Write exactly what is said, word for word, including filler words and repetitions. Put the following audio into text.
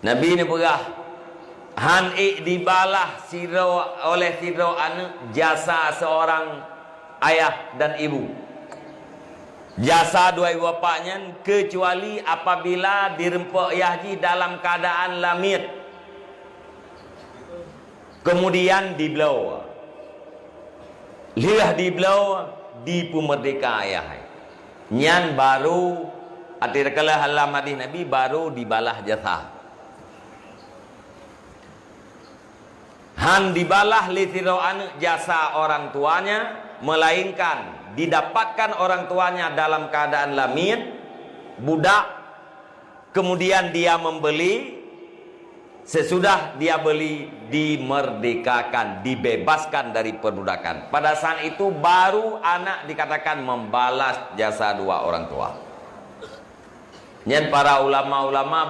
Nabi neupeugah, "Han ék dibalah sidroe, oleh sidroe aneuëk jasa seorang ayah dan ibu, jasa dua ibu bapak nyan, keucuali apabila direumpok yah jih dalam keuadaan lamiet, kemudian dibloe, lheueh dibloe, dipeumeurdeka ayah." Nyan baru, arti keulah lam hadis Nabi, baru dibalah jasa. Han dibalah lé sidroe aneuëk jasa orang tuanya, melainkan didapatkan orang tuanya dalam keadaan lamiet, budak, kemudian dia membeli, sesudah dia beli, dimerdekakan, dibebaskan dari perbudakan. Pada saat itu baru anak dikatakan membalas jasa dua orang tua. Nyan para ulama-ulama